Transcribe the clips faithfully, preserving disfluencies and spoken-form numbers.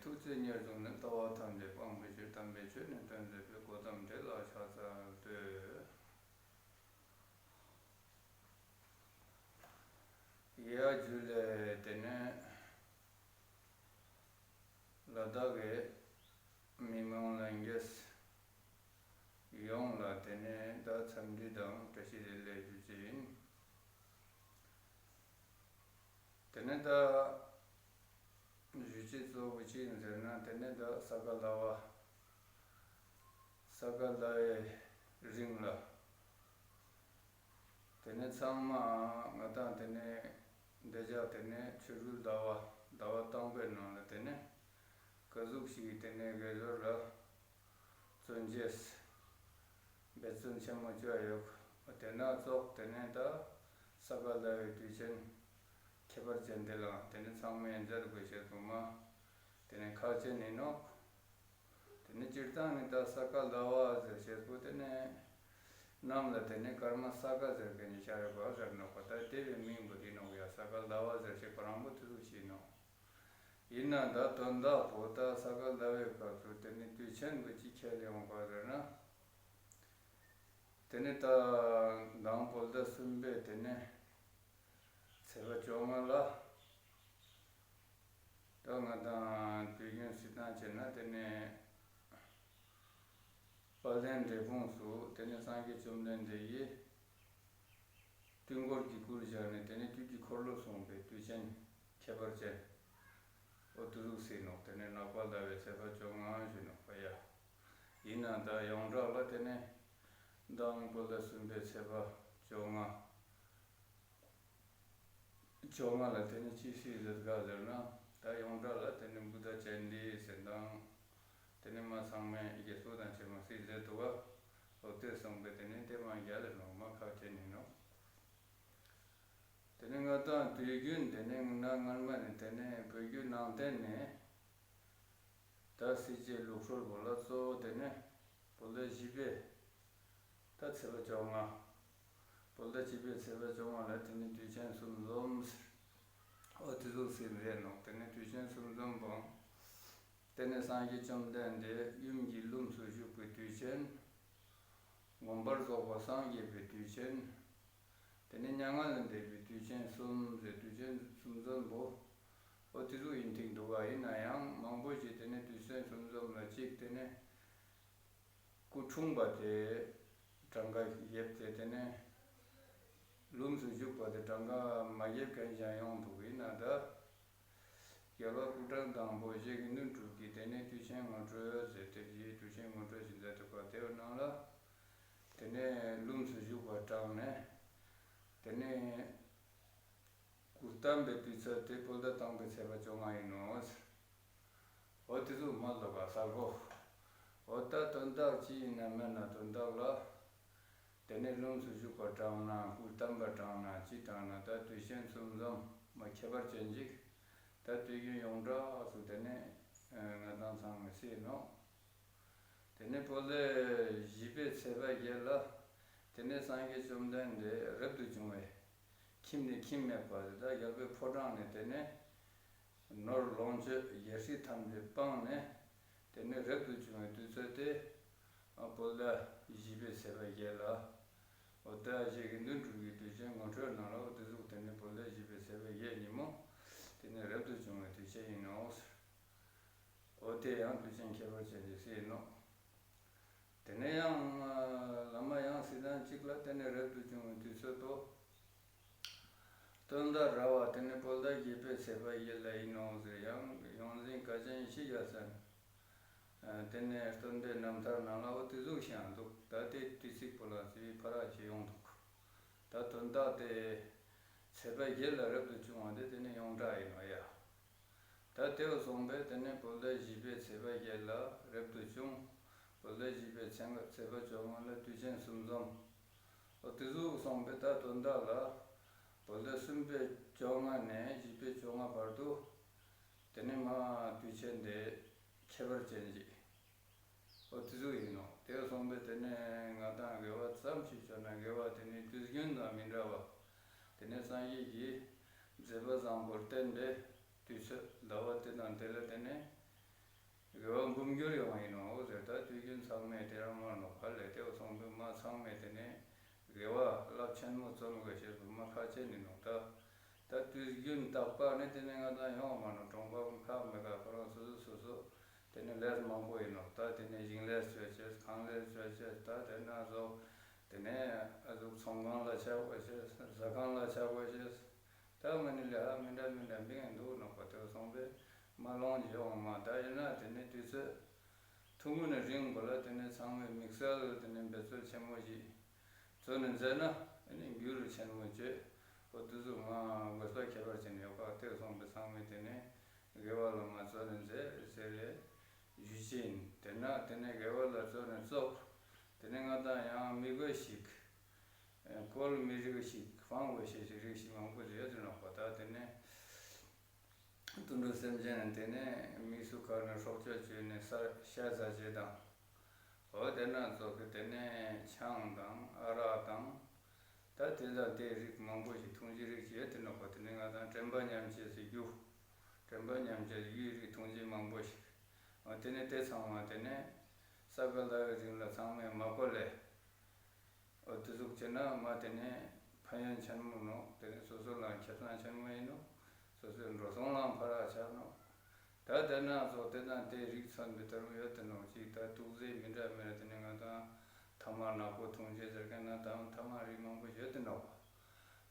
ཐུགས་བརྩེ་ཉེར་བཟུང་ནས། ལྟ་བ་ཐམས་ཅད་སྤང་བའི་ཕྱིར། དམ་པའི་ཆོས་ནི་སྟོན་མཛད་པའི། གོའུ་ཏམ་དེ་ལ་ཕྱག་འཚལ་བསྟོད། ཡ་ཇུ་ལེ། དེ་ནས་ལ་དྭགས་ཀྱི་མི་མང་ལྷན་རྒྱས་ཡོངས་ལ་དེ་ནས་ད་འཚམས་འདྲི་དང་བཀྲ་ཤིས་བདེ་ལེགས་ཞུ་ཅེས་ཡིན། དེ་ནས་ད་ཞུ་ཅེས་གཙོ་བོ་ཅི་ཡིན་ཟེར་ན། དེ་ནས་ད་ས་ག་ཟླ་བ་ས་ག་ཟླ་བའི་རིང་ལ་དེ་ནས་ཚང་མ་ང་དང་དེ་ནས་འདི་ཅག་དེ་ནས་ཆོ་འཕྲུལ་ཟླ་བ་ཟླ་བ་དང་པོའི་ནང་ལ་དེ་ནས་ག་ཟུག་ཞིག་དེ་ནས་དགེ་སྦྱོར་ལ་བརྩོན་ཅེས་འབད་བརྩོན་ཆེན་མོ་ཅོ་ཡོད། དེ་ན་ཙོགས་དེ་ནས་ད་ས་ག་ཟླ་བའི་དུས་ཆེན་ཁྱད་པར་ཅན་དེ་ལའང་དེ་ནས་ཚང་མས་མཛད་དགོས་ཤེས་དུ་མ་དེ་ནས་ཁག་ཅན་ཡིན་ནོག། དེ་ནས་སྤྱིར་བཏང་ནི་ད་ས་ག་ཟླ་བ་ཟེར་ཤེས་པོ་དེ་ནས་གནམ་ལ་དེ་ནས་སྐར་མ་ས་ག་ཟེར་མཁན་ནི་ཤར་བ་ཟེར་ནོག་པ། ད་དེ་བའི་མིང་པོ་དེ་ནོག་ཡ། ས་ག་ཟླ་བ་ཟེར་ཤེས་ཁོ་རང་པོ་དེ་ཟུག་ཤེས་ནོག། ཡིན་ན་ད་དོན་དག་པོ་ད་ས་ག་ཟླ་བའི་སྐབས་སུ་དེ་ནས་དུས་ཆེན་པོ་ཅི་ཁྱད་ཡོང་པ་ཟེར་ན། དེ་ནས་ད་མདང་བོད་ཟླ་གསུམ་པའི་དེ་ནས་ཚེས་པ་བཅོ་ལྔ་ལ་ད་ང་དང་དུས་རྒྱུན་སྲིད་དང་བྱས་ན་དེ་ནས་དཔལ་ལྡན་འབྲས་སྤུངས་སུ་དེ་ནས་སངས་རྒྱས་བཅོམ་ལྡན་འདས་ཀྱིས་དུས་འཁོར་གྱི་སྐུར་བཞག་ནས་དེ་ནས་དུས་ཀྱི་འཁོར་ལོ་གསུངས་པའི་དུས་ཆེན་ཁྱད་པར་ཅན་འོ་དེ་ཟུག་སྲིད་ནོག། དེ་ནས་ནག་པ་ཟླ་བའི་ཚེས་པ་བཅོ་ལྔ་ཞུ་ནོག་པ་ཡ། ཡིན་ན་ད་ཡོངས་གྲགས་ལ་དེ་ནས་མདང་བོད་ཟླ་གསུམ་པའི་ཚེས་པ་བཅོ་ལྔ། བཅོ་ལྔ་ལ་དེ་ནས་ཅི་སྲིད་ཟེར་ག་ཟེར་ན། ད་ཡོངས་གྲགས་ལ་དེ་ནས་བུདྡྷ་ཇ་ཡན་ཏི་ཟེར་དང་། དེ་ནས་མ་ཚང་མས་རྒྱལ་སྲུང་དང་ཆེན་མོ་སྲིད་ཟེར་འདུག་ག། འོ་དེ་སོང་པས་དེ་ནས་དེ་མ་རྒྱལ་ལ་ནོག་མ་ཁག་ཅན་ཡིན་ནོག། དེ་ནས་ང་དང་དུས་རྒྱུན་དེ་ནས་ན་སྔན་མ་ནས་དེ་ནས་བོད་བརྒྱུད་ནང་བསྟན་ནས་ད་སྲིད་ཇུས་ལུགས་སྲོལ་བོ་ལ་གཙོ་བོ་དེ་ནས་བོད་ཟླ་བཞི་པའི་ད་ཚེས་པ་བཅོ་ལྔ། བོད་ཟླ་བཞི་པའི་ཚེས་པ་བཅོ་ལྔ་ལ་དེ་ནས་དུས་ཆེན་གསུམ་འཛོམས་ཟེར། འོ་དེ་ཟུག་ཟེར་རེད་ནོག། དེ་ནས་དུས་ཆེན་གསུམ་འཛོམས་པོ་དེ་ནས་སངས་རྒྱས་བཅོམ་ལྡན་འདས་ཡུམ་གྱི་ལྷུམས་སུ་ཞུགས་པའི་དུས་ཆེན། མངོན་པར་རྫོགས་པར་སངས་རྒྱས་པའི་དུས་ཆེན། དེ་ནས་མྱ་ངན་ལས་འདས་པའི་དུས་ཆེན་གསུམ་ཟེར་དུས་ཆེན་གསུམ་འཛོམས་པོ། འོ་དེ་ཟུག་ཡིན་ཐིག་འདུག་ག། ཡིན་ན་ཡང་མང་པོ་ཞིག་དེ་ནས་དུས་ཆེན་གསུམ་འཛོམས་ལ་གཅིག་དེ་ནས་སྐུ་འཁྲུངས་པ་དེ་གྲངས་ཀ་བརྒྱབ་སྟེ་དེ་ནས་ལྷུམས་སུ་ཞུགས་པ་དེ་གྲངས་ཀ་མ་བརྒྱབ་མཁན་ཞིག་ཡོང་འདུག། ཡིན་ན་ད་རྒྱལ་བ་སྐུ་ཕྲེང་དང་པོ་རྗེ་དགེ་འདུན་གྲུབ་ཀྱིས་དེ་ནས་དུས་ཆེན་ངོ་སྤྲོད་ཟེར་ཏེ་རྗེའི་དུས་ཆེན་ངོ་སྤྲོད་ཞིག་མཛད་འདུག་པ། དེའི་ནང་ལ་དེ་ནས་ལྷུམས་སུ་ཞུགས་པ་དྲངས་ནས་དེ་ནས་སྐུ་བལྟམས་པའི་དུས་ཚོད་དེ་བོད་ཟླ་དང་པོའི་ཚེས་པ་བཅོ་ལྔ་ཡིན་ནོ་ཟེར། འོ་དེ་ཚོ་མ་ལོག་ག་གསལ་པོ། འོ་ད་དོན་དག་ཅི་ཡིན་ན་མེད་ན་དོན་དག་ལ། དེ་ནས་ལྷུམས་སུ་ཞུགས་པ་དྲངས་ན་སྐུ་བལྟམས་པ་དྲངས་ན་ཅི་དྲངས་ན་ད་དུས་ཆེན་གསུམ་འཛོམས་མ་ཁྱད་པར་ཅན་ཅིག། ད་དུས་རྒྱུན་ཡོངས་གྲགས་སུ་དེ་ནས་ང་དང་ཚང་མས་སྲིད་ནོག། དེ་ནས་བོད་ཟླ་བཞི་པའི་ཚེས་པ་བརྒྱད་ལ་དེ་ནས་སངས་རྒྱས་བཅོམ་ལྡན་འདས་རབ་ཏུ་བྱུང་བའི་ཁྱིམ་ནས་ཁྱིམ་མེད་པ་དེ་ད་རྒྱལ་པོའི་ཕོ་བྲང་ནས་དེ་ནས་ནོར་ལོངས་སྤྱོད་རྒྱལ་སྲིད་ཐམས་ཅད་སྤངས་ནས་དེ་ནས་རབ་ཏུ་བྱུང་བའི་དུས་ཚོད་དེ་བོད་ཟླ་བཞི་པའི་ཚེས་པ་བརྒྱད་ལ། འོ་ད་རྗེ་དགེ་འདུན་གྲུབ་ཀྱི་དུས་ཆེན་ངོ་སྤྲོད་ནང་ལ་འོ་དེ་ཟུག་དེ་ནས་བོད་ཟླ་བཞི་པའི་ཚེས་པ་བརྒྱད་ཉིན་མོ་དེ་ནས་རབ་ཏུ་བྱུང་བའི་དུས་ཆེན་ཡིན་ནོ། འོ་དེ་ཡང་དུས་ཆེན་ཁྱད་པར་ཅན་ཞིག་སྲིད་ནོག། དེ་ནས་ཡང་བླ་མ་ཡང་སྲིད་དང་གཅིག་ལ་དེ་ནས་རབ་ཏུ་བྱུང་བའི་དུས་ཚོད་དོ། སྟོན་ཟླ་ར་བ་དེ་ནས་བོད་ཟླ་བརྒྱད་པའི་ཚེས་པ་བརྒྱད་ལ་ཡིན་ནོ་ཟེར་ཡང་ཡོངས་འཛིན་དཀའ་ཆེན་ཡེ་ཤེས་རྒྱལ་མཚན། དེ་ནས་སྟོན་པའི་རྣམ་ཐར་ནང་ལ་འོ་དེ་ཟུག་ཞིག་འདུག། ད་དེ་དུས་ཚིགས་པོ་ལ་ཚིག་ཕ་རག་ཅིག་ཡོང་འདུག། ད་དོན་དག་དེ་ཚེས་པ་བརྒྱད་ལ་རབ་ཏུ་བྱུང་བ་དེ་དེ་ནས་ཡོངས་གྲགས་ཡིན་ནོ་ཡ། ད་དེ་བོ་སོང་པས་དེ་ནས་བོད་ཟླ་བཞི་པའི་ཚེས་པ་བརྒྱད་ལ་རབ་ཏུ་བྱུང་། བོད་ཟླ་བཞི་པའི་ཚེས་པ་བཅོ་ལྔ་ལ་དུས་ཆེན་གསུམ་འཛོམས། འོ་དེ་ཟུག་སོང་པས་ད་དོན་དག་ལ་བོད་ཟླ་གསུམ་པའི་བཅོ་ལྔ་ནས་བཞི་པའི་བཅོ་ལྔ་བར་དུ་དེ་ནས་མ་དུས་ཆེན་དེ་ཁྱད་པར་ཅན་ཅིག། འོ་དེ་ཟུག་ཡིན་ནོ། དེ་སོང་པས་དེ་ནས་ང་དང་དགེ་བ་ཙམ་ཞིག་བཅོ་ན་དགེ་བ་དེ་ནི་དུས་རྒྱུན་དང་མི་འདྲ་བ། དེ་ནས་སངས་རྒྱས་ཀྱི་མཛད་པ་བཟང་པོར་བརྟེན་པའི་དུས་ཚོད་ཟླ་བ་དེ་དང་དེ་ལ་དེ་ནས་ དགེ་བ་འབུམ་འགྱུར་ཡོང་ཡིན་ནོག་ཟེར། ད་དུས་རྒྱུན་ཚང་མས་དེ་རང་མ་ནོག་ག་ལེ། དེ་བ་སོང་པས་མ་ཚང་མས་དེ་ནས་དགེ་བ་རླབས་ཆེན་མོ་བརྩོན་དགོས་ཤེས་པོ་མ་ཁག་ཆེན་ཡིན་ནོག་ད་ད་དུས་རྒྱུན་རྟག་པ་ནི་དེ་ནས་ང་དང་ཡོང་མ་ནོག་གྲོང་པ་ཁག་མེད་ཀ་ཁོ་རང་སོ་སོ་སོ་སོ་དེ་ནས་ལས་མང་པོ་ཡིན་ནོག་ད་དེ་ནས་ཞིང་ལས་བཅོ་ཅེས། ཁང་ལས་བཅོ་ཅེས། ད་དེ་ན་ཟོག་དེ་ནས་ཨ་ཟུག་ཚོང་ཁང་ལ་ཆ་དགོས་ཤེས། ཟ་ཁང་ལ་ཆ་དགོས་ཤེས། ད་མ་ནི་ལས་ཧ་མི་འདྲ་མི་འདྲ་མི་འདུག་ནོག་པ། དེ་སོང་པས་མ་ལོང་ཡོང་མ། ད་ཡིན་ན་དེ་ནས་དུས་ཚོད་ཐུང་ངུ་ནས་རིང་པོ་ལ་དེ་ནས་ཚང་མས་དམིགས་བསལ་དེ་ནས་འབད་རྩོལ་ཆེན་མོ་ཞིག་བརྩོན་ནས་མཛད་ན་ཨ་ནི་འགྱུར་ཆེན་མོ་བྱེད། འོ་དུས་སུ་ང་དགོས་པ་ཁྱད་པར་ཅན་ཡོད་ཀ། དེ་སོང་པས་ཚང་མས་དེ་ནས་དགེ་བ་ལ་མ་བརྩོན་ནས་མཛད་ཟེར་རེ་ཞུ་ཅེས་ཡིན། དེ་ན་དེ་ནས་དགེ་བ་ལ་བརྩོན་ནས་རྩོག་དེ་ནས་ང་དང་ཡང་མི་དགོས་ཤིག་བཀོལ་མི་རིགས་ཤིག་སྤང་དགོས་ཤེས་ཤིག་རིགས་ཤིག་མང་པོ་ཞིག་ཡོད་དེ་ནོག་པ། ད་དེ་ནས་དུད་འགྲོ་སེམས་ཅན་དེ་ནས་མི་སུ་ག་ནས་སྲོག་གཅོད་བཅོས་ནས་ས་ཤ་ཟ་བྱེད་དང་། འོ་དེ་ན་ཚོགས་ཀྱི་དེ་ནས་ཆང་དང་ཨ་རག་དང་། ད་དེ་ལ་དེ་རིགས་མང་པོ་ཞིག་འཐུང་ཅེས་རིགས་ཅིག་ཡོད་དེ་ནོག་པ། དེ་ནས་ང་དང་དྲན་པ་ཉམས་ཅེས་སི་རྒྱུ། དྲན་པ་ཉམས་ཅེས་སི་རྒྱུའི་རིགས་འཐུང་ཅེས་མང་པོ་ཞིག་འོ་དེ་ནས་དེ་ཚང་མ་དེ་ནས་ས་ག་ཟླ་བའི་རིང་ལ་ཚང་མས་མ་བཀོལ་ལེ། འོ་དེ་ཟུག་བྱས་ན་མ་དེ་ནས་ཕན་ཡོན་ཆེན་མོ་ནོག་དེ་ནས་སོ་སོ་ལའང་ཁེ་བཟང་ཆེན་མོ་ཡིན་ནོག་སོ་སོའི་འགྲོ་སོང་ལའང་ཕར་རག་ཆ་ནོག་ད་དེ་ན་ཚོགས་དེ་དང་དེ་རིགས་མཚོན་པའི་ལྟར་མོ་ཡོད་དེ་ནོག་ཅིག་ད་དུག་རྫས་མི་འདྲ་མི་འདྲ་དེ་ནས་ང་དང་ཐ་མག་ནག་པོ་འཐུང་ཅེས་ཟེར་མཁན་ན་ད་ཐ་མག་རིགས་མང་པོ་ཡོད་དེ་ནོག་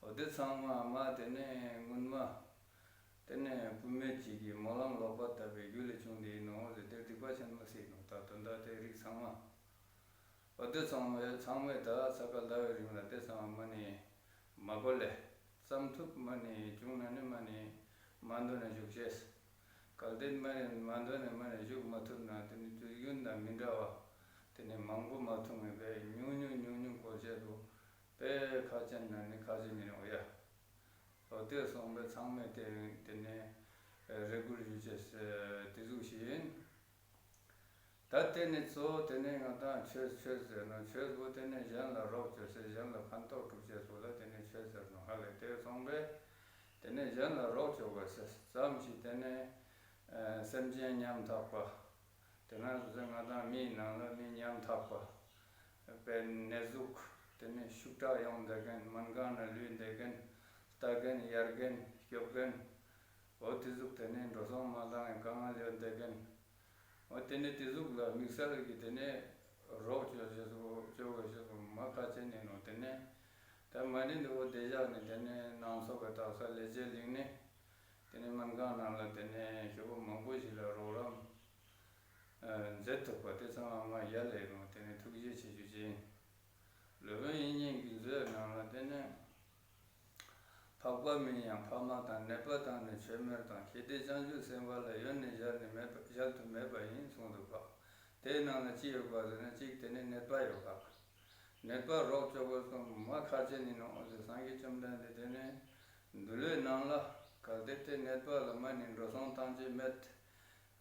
འོ་དེ་ཚང་མ་མ་དེ་ནས་སྔོན་མ་དེ་ནས་བུད་མེད་ཅིག་གིས་སྨོན་ལམ་ལོག་པར་བཏབ་པའི་རྒྱུ་ལས་བྱུང་སྟེ་ཡིན་ནོག་ཟེར་དེ་སྡིག་པ་ཆེན་མོ་སྲིད་ནོག་ད་དོན་དག་དེ་རིགས་ཚང་མ། འོ་དེ་ཚང་མས་ཚང་མས་ད་ས་ག་ཟླ་བའི་རིང་ལ་དེ་ཚང་མ་མ་ནི་མ་བཀོལ་ལེ། ཙམ་ཐུབ་མ་ནི་བྱུང་ན་ནི་མ་ནི་མ་འདོད་ནས་བཞུགས་ཤེས། གལ་ཏེ་མ་ནི་མ་འདོད་ནས་མ་ནི་བཞུགས་མ་ཐུབ་ན་དེ་ནི་དུས་རྒྱུན་དང་མི་འདྲ་བ་དེ་ནི་མང་པོ་མ་འཐུང་བའི་ཉུང་ཉུང་ཉུང་ཉུང་བཀོལ་ཤེས་པོ་དཔེ་ཁག་ཅན་ན་ནི་ཁག་ཅན་ཡིན་ནོག་ཡ། འོ་དེ་སོང་པས་ཚང་མས་དེ་དེ་ནི་རེ་སྐུལ་ཞུ་ཅེས་དེ་ཟུག་ཞིག་ཡིན། ད་དེ་ནས་གཙོ་བོ་དེ་ནས་ང་དང་ཆོས་ཆོས་ཟེར་ན་ཆོས་པོ་དེ་ནས་གཞན་ལ་རོགས་བྱེད་ཟེར་གཞན་ལ་ཕན་ཐོགས་སྒྲུབ་ཅེས་པོ་ལ་དེ་ནས་ཆོས་ཟེར་ནོག་ཧ་ལེ། དེ་སོང་པས་དེ་ནས་གཞན་ལ་རོགས་བྱེད་དགོས་ཟེར་ཙམ་ཞིག་དེ་ནས་ཨ་སེམས་ཅན་ཉམ་ཐག་པ། དེ་ན་ཟེར་ང་དང་མིའི་ནང་ལ་མི་ཉམ་ཐག་པ། དཔེར་ན་ཟུག་དེ་ནས་ཤུགས་དྲག་ཡོང་བསྡད་མཁན་སྨན་ཁང་ན་ལུས་བསྡད་མཁན་ལྟ་མཁན་གཡར་མཁན་སྐྱོབ་མཁན། འོ་དེ་ཟུག་དེ་ནས་འགྲོ་སོང་མ་འདང་བའི་དཀའ་ངལ་ཡོད་བསྡད་མཁན། འོ་དེ་ནས་དེ་ཟུག་ལ་དམིགས་བསལ་གྱི་དེ་ནས་རོགས་བྱེད་ཅེས་པོ་བྱེད་དགོས་ཤེས་པོ་མ་ཁག་ཅན་ཡིན་ནོག་དེ་ནས་ད་མ་ནི་འདི་བོ་བདེ་འཇགས་ནས་དེ་ནས་ནང་སོག་གི་དག་ས་ལས་བྱེད་གླིང་ནས་དེ་ནས་སྨན་ཁང་ནང་ལ་དེ་ནས་ཞོ་པོ་མང་པོ་ཞིག་ལ་རོགས་རམ་མཛད་ཐུབ་པ་དེ་ཚང་མ་མ་ཡ་ལས་ཡིན་ནོག་དེ་ནས་ཐུགས་རྗེ་ཆེ་ཞུ་ཅེས་ཡིན། སློབ་དཔོན་དབྱིག་གཉེན་གྱི་མཛོད་ནང་ལ་དེ་ནས། འཕགས་པ་མིན་ཡང་ཕ་མ་དང་ནད་པ་དང་ནི་ཆོས་མེད་དང་། ཁྱེད་དེ་བྱང་ཆུབ་སེམས་དཔའ་ལ། ཡོན་ནི་གཞལ་ནི་མེད་པ་གཞལ་དུ་མེད་པ་ཡིན་གསུངས་འདུག་པ། དེའི་ནང་ལ་ཅི་ཡོད་པ་ཟེར་ན་གཅིག་དེ་ནི་ནད་པ་ཡོད་པ། ནད་པ་རོགས་བྱེད་དགོས་སོང་མ་ཁག་ཅན་ཡིན་ནོག་ཟེར། སངས་རྒྱས་བཅོམ་ལྡན་འདས་དེ་ནི་འདུལ་བའི་ནང་ལ་གལ་ཏེ་དེ་ནད་པ་ལ་མ་ནི་འགྲོ་སོང་བཏང་ཅེས་མེད།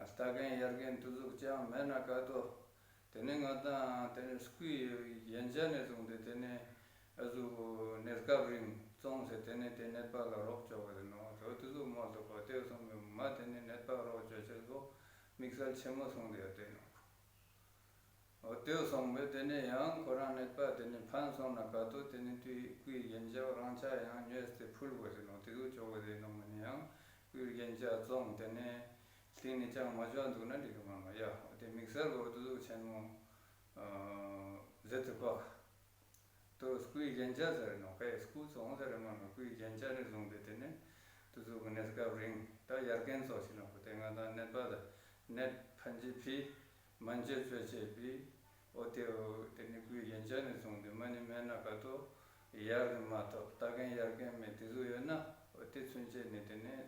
ལྟ་མཁན་གཡར་མཁན་དེ་ཟུག་ཅང་མེད་ན་ག་ཏོ། དེ་ནས་ང་དང་དེ་ནས་སྐུའི་རྒྱན་ཆ་ནས་བཟུང་སྟེ་དེ་ནས་ཨ་ཟུག་གནས་སྐབས་རིང་བཙོངས་ཏེ་དེ་ནས་དེ་ནད་པ་ལ་རོགས་བྱེད་དགོས་ནོག་འོ་དེ་ཟུག་མ་གཏོགས་པ་དེ་སོང་པས་མ་དེ་ནས་ནད་པ་རོགས་བྱེད་ཅེས་པོ་དམིགས་བསལ་ཆེན་མོ་སོང་སྟེ་ཡོད་དེ་ནོག་འོ་དེ་སོང་པས་དེ་ནས་ཡང་ཁོ་རང་ནད་པ་དེ་ནས་ཕན་སོང་ན་ག་ཏོ་དེ་ནས་དེའི་སྐུའི་རྒྱན་ཆ་རང་ཆ་ཡང་ཉོས་ཏེ་ཕུལ་དགོས་ཟེར་ནོག་དེ་ཟུག་བྱེད་དགོས་ཟེར་ནོག་མ་ནི་ཡང་སྐུའི་རྒྱན་ཆ་བཙོངས་དེ་ནས། གཏིང་ནས་ཅང་མ་བྱུང་འདུག་ན་འགྲིག་གི་མ་ནོག་ཡ། དེ་དམིགས་བསལ་བོ་དེ་ཟུག་ཆེན་མོ་མཛད་དུ་བཀག་དོ་སྐུའི་རྒྱན་ཆ་ཟེར་ནོག་པས། སྐུ་བཙོང་ཟེར་མ་ནོག་སྐུའི་རྒྱན་ཆ་ནས་བཟུང་སྟེ་དེ་ནས་དེ་ཟུག་གི་གནས་སྐབས་རིང་ད་ཡར་རྒྱས་ཚོགས་ཤིག་ནོག་པོ་དེ་ང་དང་ནད་པ་ལ་ནད་ཕན་ཅེས་ཕི་མན་ཆད་བཅོ་ཅེས་ཕི། འོ་དེ་འོ་དེ་ནི་སྐུའི་རྒྱན་ཆ་ནས་བཟུང་སྟེ་མ་ནི་མེད་ན་ག་ཏོ་ཡར་མ་ཐོབ་ལྟ་མཁན་ཡར་རྒྱས་མེད་དེ་ཟུག་ཡོད་ན་འོ་དེ་ཚུན་ཆད་ནས་དེ་ནས།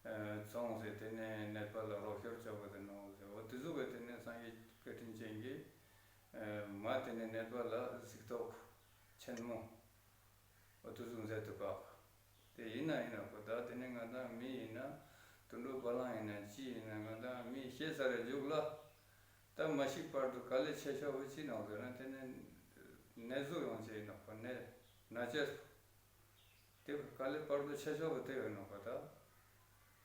བཙོངས་ཏེ་དེ་ནས་ནད་པ་ལ་རོགས་སྐྱོར་བྱ་དགོས་ཏེ་ནོག་ཟེར། འོ་དེ་ཟུག་གི་དེ་ནས་སངས་རྒྱས་བཀའ་དྲིན་ཅན་གྱིས་མ་དེ་ནས་ནད་པ་ལ་གཟིགས་རྟོག་ཆེན་མོ་འོ་དེ་ཟུག་མཛད་དུ་བཀག་དེ་ཡིན་ན་ཡིན་ན་ཁོ་ད་དེ་ནས་ང་དང་མི་ཡིན་ན་དུད་འགྲོ་བ་ལང་ཡིན་ན་ཅི་ཡིན་ན་ང་དང་མི་ཤི་ཚར་རེ་མཇུག་ལ་ད་མ་ཤི་བར་དུ་དཀའ་ལས་ཆེ་ཤོས་བོ་ཅི་ནོག་ཟེར་ན་དེ་ནས་ནད་ཟུག་ཡོང་ཅེས་ཡིན་ནོག་པ། ནད་ན་ཆེ་དེ་དཀའ་ལས་བར་དུ་ཆེ་ཤོས་བོ་དེ་ཡོད་ནོག་པ་ད།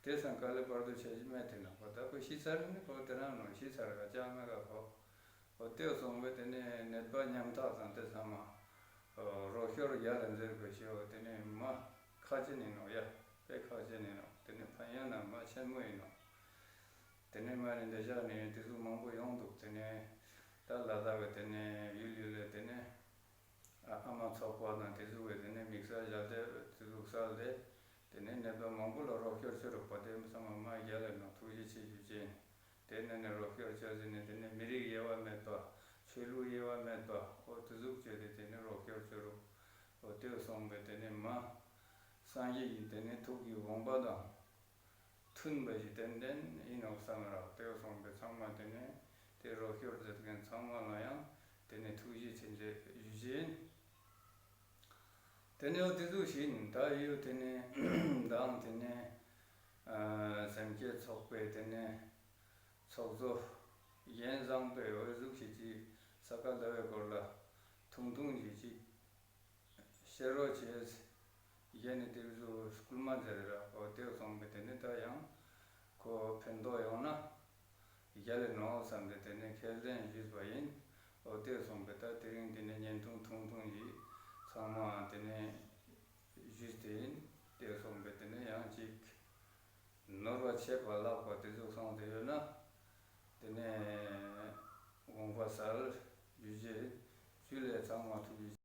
དེ་སང་དཀའ་ལས་བར་དུ་ཆད་ཅི་མེད་དེ་ནོག་པ། ད་ཁོ་ཤི་ཚར་ནི་ཁོ་དེ་རང་ནོག། ཤི་ཚར་ག་ཅང་མེད་ག་ཁོ། འོ་དེ་སོང་པས་དེ་ནས་ནད་པ་ཉམ་ཐག་དང་དེ་ཚང་མ་རོགས་སྐྱོར་རྒྱལ་ལ་མཛད་དགོས་ཤེས། འོ་དེ་ནས་མ་ཁག་ཅན་ཡིན་ནོག་ཡ། དཔེ་ཁག་ཅན་ཡིན་ནོག། དེ་ནས་ཕན་ཡོན་ན་མ་ཆེན་མོ་ཡིན་ནོག། དེ་ནས་མ་ནི་འདི་ཞག་ནས་དེ་ཚོ་མང་པོ་ཡོང་འདུག། དེ་ནས་ད་ལ་དྭགས་ཀྱི་དེ་ནས་ཡུལ་ཡུལ་ལ་དེ་ནས་ཨ་ཨ་མ་ཚོགས་པ་དང་དེ་ཚོ་གི་དེ་ནས་དམིགས་བསལ་ཞལ་འདེབས་དེ་ཚོ་བསལ་ཏེ། དེ་ནས་ནད་པ་མང་པོ་ལ་རོགས་སྐྱོར་བྱེད་རོགས་པ། དེ་ཚང་མ་མ་རྒྱལ་ལ་ནོག། ཐུགས་རྗེ་ཆེ་ཞུ་ཅེས། དེ་ནས་ནི་རོགས་སྐྱོར་བྱེད་ཟིན་ནས་དེ་ནས་མི་རིགས་དབྱེ་བ་མེད་པ། ཆོས་ལུགས་དབྱེ་བ་མེད་པ། འོ་དེ་ཟུག་བྱས་ཏེ་དེ་ནས་རོགས་སྐྱོར་བྱེད་རོགས། འོ་དེ་སོང་པས་དེ་ནས་མ་སངས་རྒྱས་ཀྱི་དེ་ནས་ཐུགས་ཀྱི་དགོངས་པ་དང་མཐུན་པ་ཞིག་ཏན་ཏན་ཡིན་ནོག་བསམ་རག། དེ་སོང་པས་ཚང་མ་དེ་ནས་དེ་རོགས་སྐྱོར་མཛད་མཁན་ཚང་མ་ལ་ཡང་དེ་ནས་ཐུགས་རྗེ་ཆེ་ཞུ་ཅེས་ཡིན། དེ་ནས་འོ་དེ་ཟུག་ཞིག་ཡིན། ད་ཡོད་དེ་ནས་མདང་དེ་ནས་ཨ་སེམས་བསྐྱེད་ཚོགས་པའི་དེ་ནས་ཚོགས་གཙོ་རྒན་བཟང་པོས་འོ་ཟུག་ཞིག་ཅིག་ས་ག་ཟླ་བའི་སྐོར་ལ་ཐུང་ཐུང་ཞིག་ཅིག་བཤད་རོགས་བྱས། རྒན་ནི་དེ་ཚོ་སྐུལ་མ་མཛད་ར། འོ་དེ་སོང་པས་དེ་ནས་ད་ཡང་ཁོ་ཕན་ཐོགས་ཡོང་ན་རྒྱལ་ལ་ནོག་བསམ་སྟེ་དེ་ནས་ཁས་ལེན་ཞུས་པ་ཡིན། འོ་དེ་སོང་པས་ད་དེ་རིང་དེ་ནས་བརྙན་ཐུང་ཐུང་ཐུང་ཞིག་ཚང་མ་དེ་ནས་ཞུས་ཏེ་ཡིན། དེ་སོང་པས་དེ་ནས་ཡང་ཅིག་ནོར་བ་ཆད་པ་ལྷག་པ་དེ་ཚོ་སོང་སྟེ་ཡོད་ན་དེ་ནས་དགོངས་པ་སལ་ཞུ་ཅེས། ཇུ་ལེ། ཚང་མ་ཐུགས་རྗེ་ཆེ།